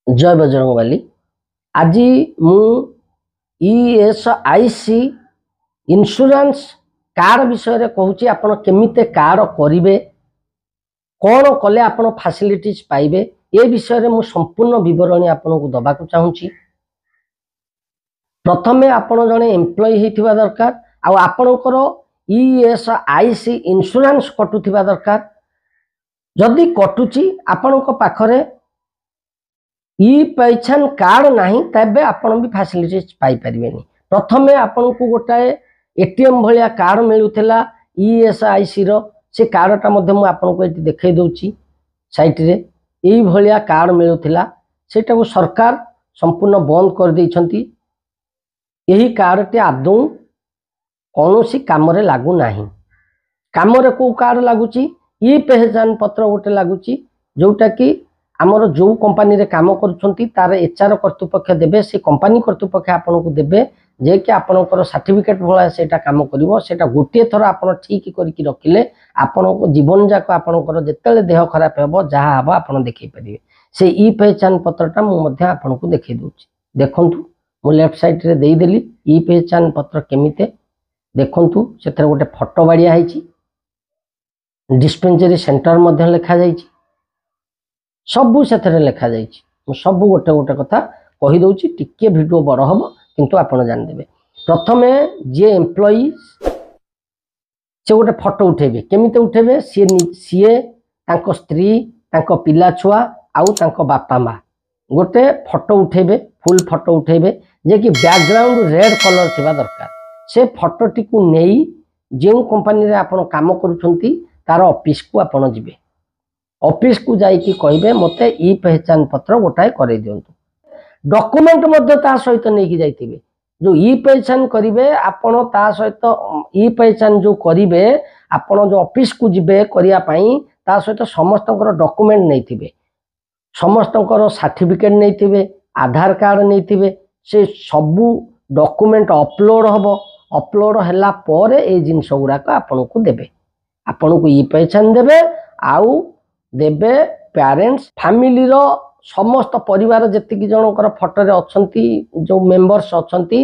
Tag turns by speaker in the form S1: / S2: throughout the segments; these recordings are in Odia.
S1: ଜୟ ବଜରଙ୍ଗବାଲି। ଆଜି ମୁଁ ESIC insurance card ବିଷୟରେ କହୁଛି। ଆପଣ କେମିତି କାର୍ଡ଼ କରିବେ, କ'ଣ କଲେ ଆପଣ ଫାସିଲିଟିଜ୍ ପାଇବେ, ଏ ବିଷୟରେ ମୁଁ ସମ୍ପୂର୍ଣ୍ଣ ବିବରଣୀ ଆପଣଙ୍କୁ ଦେବାକୁ ଚାହୁଁଛି। ପ୍ରଥମେ ଆପଣ ଜଣେ ଏମ୍ପ୍ଲୟି ହେଇଥିବା ଦରକାର ଆଉ ଆପଣଙ୍କର ESIC insurance କଟୁଥିବା ଦରକାର। ଯଦି କଟୁଛି, ଆପଣଙ୍କ ପାଖରେ ଇ ପେହଚାନ କାର୍ଡ଼ ନାହିଁ, ତେବେ ଆପଣ ବି ଫାସିଲିଟିଜ୍ ପାଇପାରିବେନି। ପ୍ରଥମେ ଆପଣଙ୍କୁ ଗୋଟାଏ ATM ଭଳିଆ କାର୍ଡ଼ ମିଳୁଥିଲା ESICର। ସେ କାର୍ଡ଼ଟା ମଧ୍ୟ ମୁଁ ଆପଣଙ୍କୁ ଏଠି ଦେଖାଇ ଦେଉଛି ସାଇଟ୍ରେ। ଏଇଭଳିଆ କାର୍ଡ଼ ମିଳୁଥିଲା, ସେଇଟାକୁ ସରକାର ସମ୍ପୂର୍ଣ୍ଣ ବନ୍ଦ କରିଦେଇଛନ୍ତି। ଏହି କାର୍ଡ଼ଟି ଆଦୌ କୌଣସି କାମରେ ଲାଗୁନାହିଁ। କାମରେ କେଉଁ କାର୍ଡ଼ ଲାଗୁଛି? ଇ ପେହଚାନ ପତ୍ର ଗୋଟେ ଲାଗୁଛି, ଯେଉଁଟାକି ଆମର ଯେଉଁ କମ୍ପାନୀରେ କାମ କରୁଛନ୍ତି ତାର HR କର୍ତ୍ତୃପକ୍ଷ ଦେବେ। ସେ କମ୍ପାନୀ କର୍ତ୍ତୃପକ୍ଷ ଆପଣଙ୍କୁ ଦେବେ ଯେ କି ଆପଣଙ୍କର ସାର୍ଟିଫିକେଟ୍ ଭଳିଆ ସେଇଟା କାମ କରିବ। ସେଇଟା ଗୋଟିଏ ଥର ଆପଣ ଠିକ୍ କରିକି ରଖିଲେ ଆପଣଙ୍କ ଜୀବନ ଯାକ ଆପଣଙ୍କର ଯେତେବେଳେ ଦେହ ଖରାପ ହେବ, ଯାହା ହେବ, ଆପଣ ଦେଖେଇ ପାରିବେ। ସେ ଇ ପେହଚାନ ପତ୍ରଟା ମୁଁ ମଧ୍ୟ ଆପଣଙ୍କୁ ଦେଖେଇ ଦେଉଛି। ଦେଖନ୍ତୁ, ମୁଁ ଲେଫ୍ଟ ସାଇଡ଼୍ରେ ଦେଇଦେଲି ଇ ପେହଚାନ ପତ୍ର କେମିତି। ଦେଖନ୍ତୁ, ସେଥିରେ ଗୋଟେ ଫଟୋ ବାଡ଼ିଆ ହେଇଛି, ଡିସ୍ପେନ୍ସରୀ ସେଣ୍ଟର ମଧ୍ୟ ଲେଖାଯାଇଛି, ସବୁ ସେଥିରେ ଲେଖାଯାଇଛି। ମୁଁ ସବୁ ଗୋଟେ ଗୋଟେ କଥା କହିଦେଉଛି। ଟିକିଏ ଭିଡ଼ିଓ ବଡ଼ ହେବ, କିନ୍ତୁ ଆପଣ ଜାଣିଦେବେ। ପ୍ରଥମେ ଯିଏ ଏମ୍ପ୍ଲୟି, ସେ ଗୋଟେ ଫଟୋ ଉଠେଇବେ। କେମିତି ଉଠେଇବେ? ସିଏ, ତାଙ୍କ ସ୍ତ୍ରୀ, ତାଙ୍କ ପିଲା ଛୁଆ ଆଉ ତାଙ୍କ ବାପା ମା ଗୋଟେ ଫଟୋ ଉଠେଇବେ। ଫୁଲ୍ ଫଟୋ ଉଠେଇବେ, ଯେ କି ବ୍ୟାକଗ୍ରାଉଣ୍ଡ ରେଡ୍ କଲର୍ ଥିବା ଦରକାର। ସେ ଫଟୋଟିକୁ ନେଇ ଯେଉଁ କମ୍ପାନୀରେ ଆପଣ କାମ କରୁଛନ୍ତି ତାର ଅଫିସକୁ ଆପଣ ଯିବେ। ଅଫିସକୁ ଯାଇକି କହିବେ, ମୋତେ ଇ ପେହଚାନ ପତ୍ର ଗୋଟାଏ କରେଇ ଦିଅନ୍ତୁ। ଡକୁମେଣ୍ଟ ମଧ୍ୟ ତା ସହିତ ନେଇକି ଯାଇଥିବେ। ଯେଉଁ ଇ ପେହଚାନ କରିବେ ଆପଣ, ତା ସହିତ ଇ ପେହଚାନ ଯେଉଁ କରିବେ ଆପଣ, ଯେଉଁ ଅଫିସକୁ ଯିବେ କରିବା ପାଇଁ, ତା ସହିତ ସମସ୍ତଙ୍କର ଡକୁମେଣ୍ଟ ନେଇଥିବେ, ସମସ୍ତଙ୍କର ସାର୍ଟିଫିକେଟ ନେଇଥିବେ, ଆଧାର କାର୍ଡ଼ ନେଇଥିବେ। ସେ ସବୁ ଡକୁମେଣ୍ଟ ଅପଲୋଡ଼ ହେବ। ଅପଲୋଡ଼ ହେଲା ପରେ ଏଇ ଜିନିଷ ଗୁଡ଼ାକ ଆପଣଙ୍କୁ ଦେବେ। ଆପଣଙ୍କୁ ଇ ପେହଚାନ ଦେବେ ଆଉ ଦେବେ ପ୍ୟାରେଣ୍ଟସ୍ ଫ୍ୟାମିଲିର ସମସ୍ତ ପରିବାର ଯେତିକି ଜଣଙ୍କର ଫଟୋରେ ଅଛନ୍ତି, ଯେଉଁ ମେମ୍ବର୍ସ ଅଛନ୍ତି,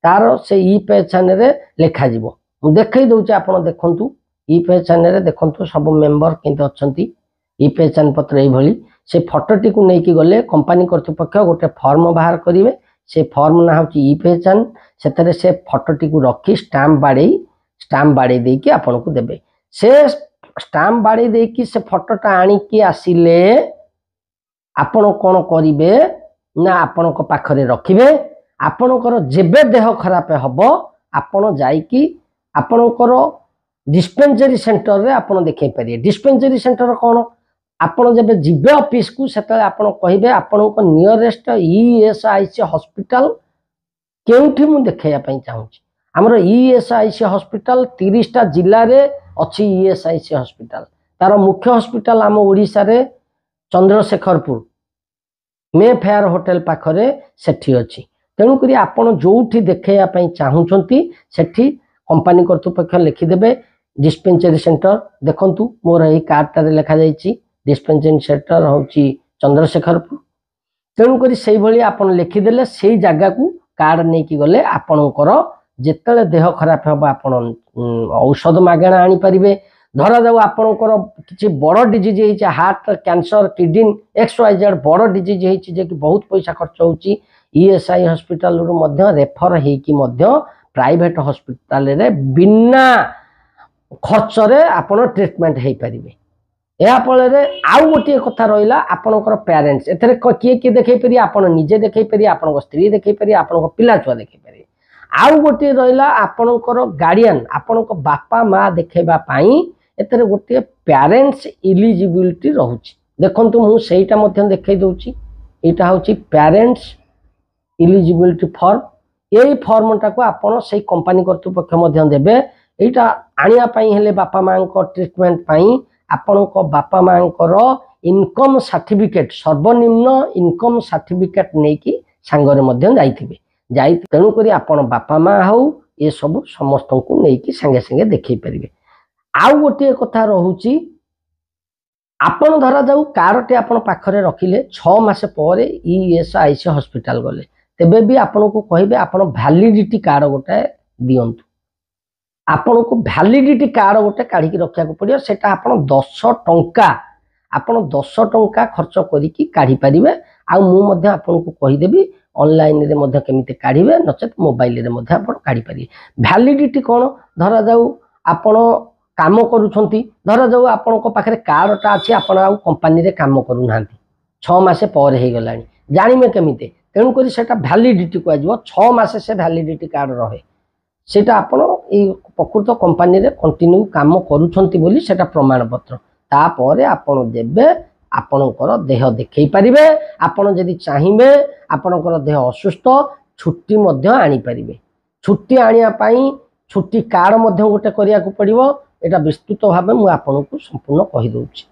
S1: ତାର ସେ ଇ ପେହଚାନରେ ଲେଖାଯିବ। ମୁଁ ଦେଖେଇ ଦେଉଛି, ଆପଣ ଦେଖନ୍ତୁ। ଇ ପେହଚାନରେ ଦେଖନ୍ତୁ ସବୁ ମେମ୍ବର କେମିତି ଅଛନ୍ତି। ଇ ପେହଚାନ ପତ୍ର ଏଇଭଳି। ସେ ଫଟୋଟିକୁ ନେଇକି ଗଲେ କମ୍ପାନୀ କର୍ତ୍ତୃପକ୍ଷ ଗୋଟେ ଫର୍ମ ବାହାର କରିବେ। ସେ ଫର୍ମ ନାଁ ହେଉଛି ଇ ପେହଚାନ। ସେଥିରେ ସେ ଫଟୋଟିକୁ ରଖି ଷ୍ଟାମ୍ପ ବାଡ଼େଇ ଦେଇକି ଆପଣଙ୍କୁ ଦେବେ। ସେ ଷ୍ଟାମ୍ପ ବାଡ଼େଇ ଦେଇକି ସେ ଫଟୋଟା ଆଣିକି ଆସିଲେ ଆପଣ କ'ଣ କରିବେ ନା, ଆପଣଙ୍କ ପାଖରେ ରଖିବେ। ଆପଣଙ୍କର ଯେବେ ଦେହ ଖରାପ ହେବ, ଆପଣ ଯାଇକି ଆପଣଙ୍କର ଡିସ୍ପେନ୍ସରୀ ସେଣ୍ଟରରେ ଆପଣ ଦେଖେଇ ପାରିବେ। ଡିସ୍ପେନ୍ସରୀ ସେଣ୍ଟର କ'ଣ? ଆପଣ ଯେବେ ଯିବେ ଅଫିସକୁ, ସେତେବେଳେ ଆପଣ କହିବେ, ଆପଣଙ୍କ ନିୟରେଷ୍ଟ ESIC hospital କେଉଁଠି, ମୁଁ ଦେଖେଇବା ପାଇଁ ଚାହୁଁଛି। ଆମର ESIC hospital 30ଟା ଜିଲ୍ଲାରେ ଅଛି। ESIC hospital, ତାର ମୁଖ୍ୟ ହସ୍ପିଟାଲ ଆମ ଓଡ଼ିଶାରେ ଚନ୍ଦ୍ରଶେଖରପୁର ମେ ଫେୟାର ହୋଟେଲ ପାଖରେ ସେଠି ଅଛି। ତେଣୁକରି ଆପଣ ଯେଉଁଠି ଦେଖେଇବା ପାଇଁ ଚାହୁଁଛନ୍ତି, ସେଠି କମ୍ପାନୀ କର୍ତ୍ତୃପକ୍ଷ ଲେଖିଦେବେ ଡିସ୍ପେନ୍ସରୀ ସେଣ୍ଟର। ଦେଖନ୍ତୁ, ମୋର ଏଇ କାର୍ଡ଼ଟାରେ ଲେଖାଯାଇଛି ଡିସ୍ପେନ୍ସରୀ ସେଣ୍ଟର ହେଉଛି ଚନ୍ଦ୍ରଶେଖରପୁର। ତେଣୁକରି ସେଇଭଳି ଆପଣ ଲେଖିଦେଲେ ସେଇ ଜାଗାକୁ କାର୍ଡ଼ ନେଇକି ଗଲେ ଆପଣଙ୍କର ଯେତେବେଳେ ଦେହ ଖରାପ ହେବ, ଆପଣ ଔଷଧ ମାଗଣା ଆଣିପାରିବେ। ଧରାଯାଉ ଆପଣଙ୍କର କିଛି ବଡ଼ ଡିଜିଜ୍ ହେଇଛି, heart, cancer, kidney, XYZ ବଡ଼ ଡିଜିଜ୍ ହେଇଛି, ଯେ କି ବହୁତ ପଇସା ଖର୍ଚ୍ଚ ହେଉଛି, ESI ହସ୍ପିଟାଲରୁ ମଧ୍ୟ ରେଫର ହେଇକି ମଧ୍ୟ ପ୍ରାଇଭେଟ ହସ୍ପିଟାଲରେ ବିନା ଖର୍ଚ୍ଚରେ ଆପଣ ଟ୍ରିଟମେଣ୍ଟ ହେଇପାରିବେ। ଏହା ଫଳରେ ଆଉ ଗୋଟିଏ କଥା ରହିଲା, ଆପଣଙ୍କର ପ୍ୟାରେଣ୍ଟସ୍। ଏଥିରେ କିଏ କିଏ ଦେଖେଇ ପାରିବେ? ଆପଣ ନିଜେ ଦେଖେଇ ପାରିବେ, ଆପଣଙ୍କ ସ୍ତ୍ରୀ ଦେଖେଇ ପାରିବେ, ଆପଣଙ୍କ ପିଲା ଛୁଆ ଦେଖେଇ ପାରିବେ। ଆଉ ଗୋଟିଏ ରହିଲା ଆପଣଙ୍କର ଗାର୍ଡ଼ିଆନ, ଆପଣଙ୍କ ବାପା ମା ଦେଖେଇବା ପାଇଁ ଏଥିରେ ଗୋଟିଏ ପ୍ୟାରେଣ୍ଟସ୍ ଇଲିଜିବିଲିଟି ରହୁଛି। ଦେଖନ୍ତୁ, ମୁଁ ସେଇଟା ମଧ୍ୟ ଦେଖେଇ ଦେଉଛି। ଏଇଟା ହେଉଛି ପ୍ୟାରେଣ୍ଟସ୍ ଇଲିଜିବିଲିଟି ଫର୍ମ। ଏଇ ଫର୍ମଟାକୁ ଆପଣ ସେଇ କମ୍ପାନୀ କର୍ତ୍ତୃପକ୍ଷ ମଧ୍ୟ ଦେବେ। ଏଇଟା ଆଣିବା ପାଇଁ ହେଲେ ବାପା ମାଆଙ୍କ ଟ୍ରିଟମେଣ୍ଟ ପାଇଁ ଆପଣଙ୍କ ବାପା ମାଆଙ୍କର ଇନକମ୍ ସାର୍ଟିଫିକେଟ, ସର୍ବନିମ୍ନ ଇନକମ୍ ସାର୍ଟିଫିକେଟ ନେଇକି ସାଙ୍ଗରେ ମଧ୍ୟ ଯାଇଥିବେ। ତେଣୁକରି ଆପଣ ବାପା ମା ହଉ, ଏସବୁ ସମସ୍ତଙ୍କୁ ନେଇକି ସାଙ୍ଗେ ସାଙ୍ଗେ ଦେଖେଇ ପାରିବେ। ଆଉ ଗୋଟିଏ କଥା ରହୁଛି, ଆପଣ ଧରାଯାଉ କାର୍ଡ଼ଟି ଆପଣ ପାଖରେ ରଖିଲେ, 6 ମାସ ପରେ ESIC hospital ଗଲେ, ତେବେ ବି ଆପଣଙ୍କୁ କହିବେ, ଆପଣ ଭ୍ୟାଲିଡିଟି କାର୍ଡ଼ ଗୋଟାଏ ଦିଅନ୍ତୁ। ଆପଣଙ୍କୁ ଭ୍ୟାଲିଡିଟି କାର୍ଡ଼ ଗୋଟେ କାଢ଼ିକି ରଖିବାକୁ ପଡ଼ିବ। ସେଟା ଆପଣ 10 ଟଙ୍କା, ଆପଣ 10 ଟଙ୍କା ଖର୍ଚ୍ଚ କରିକି କାଢ଼ିପାରିବେ। ଆଉ ମୁଁ ମଧ୍ୟ ଆପଣଙ୍କୁ କହିଦେବି ଅନଲାଇନରେ ମଧ୍ୟ କେମିତି କାଢ଼ିବେ, ନଚେତ୍ ମୋବାଇଲରେ ମଧ୍ୟ ଆପଣ କାଢ଼ିପାରିବେ। ଭ୍ୟାଲିଡିଟି କ'ଣ? ଧରାଯାଉ ଆପଣ କାମ କରୁଛନ୍ତି, ଧରାଯାଉ ଆପଣଙ୍କ ପାଖରେ କାର୍ଡ଼ଟା ଅଛି, ଆପଣ ଆଉ କମ୍ପାନୀରେ କାମ କରୁନାହାନ୍ତି, 6 ମାସ ପରେ ହେଇଗଲାଣି, ଜାଣିବେ କେମିତି? ତେଣୁକରି ସେଇଟା ଭ୍ୟାଲିଡିଟି କୁହାଯିବ। 6 ମାସ ସେ ଭ୍ୟାଲିଡିଟି କାର୍ଡ଼ ରହେ। ସେଇଟା ଆପଣ ଏଇ ପ୍ରକୃତ କମ୍ପାନୀରେ କଣ୍ଟିନ୍ୟୁ କାମ କରୁଛନ୍ତି ବୋଲି ସେଇଟା ପ୍ରମାଣପତ୍ର। ତାପରେ ଆପଣ ଯେବେ ଆପଣଙ୍କର ଦେହ ଦେଖେଇ ପାରିବେ, ଆପଣ ଯଦି ଚାହିଁବେ ଆପଣଙ୍କର ଦେହ ଅସୁସ୍ଥ, ଛୁଟି ମଧ୍ୟ ଆଣିପାରିବେ। ଛୁଟି ଆଣିବା ପାଇଁ ଛୁଟି କାର୍ଡ଼ ମଧ୍ୟ ଗୋଟେ କରିବାକୁ ପଡ଼ିବ। ଏଇଟା ବିସ୍ତୃତ ଭାବେ ମୁଁ ଆପଣଙ୍କୁ ସମ୍ପୂର୍ଣ୍ଣ କହିଦେଉଛି।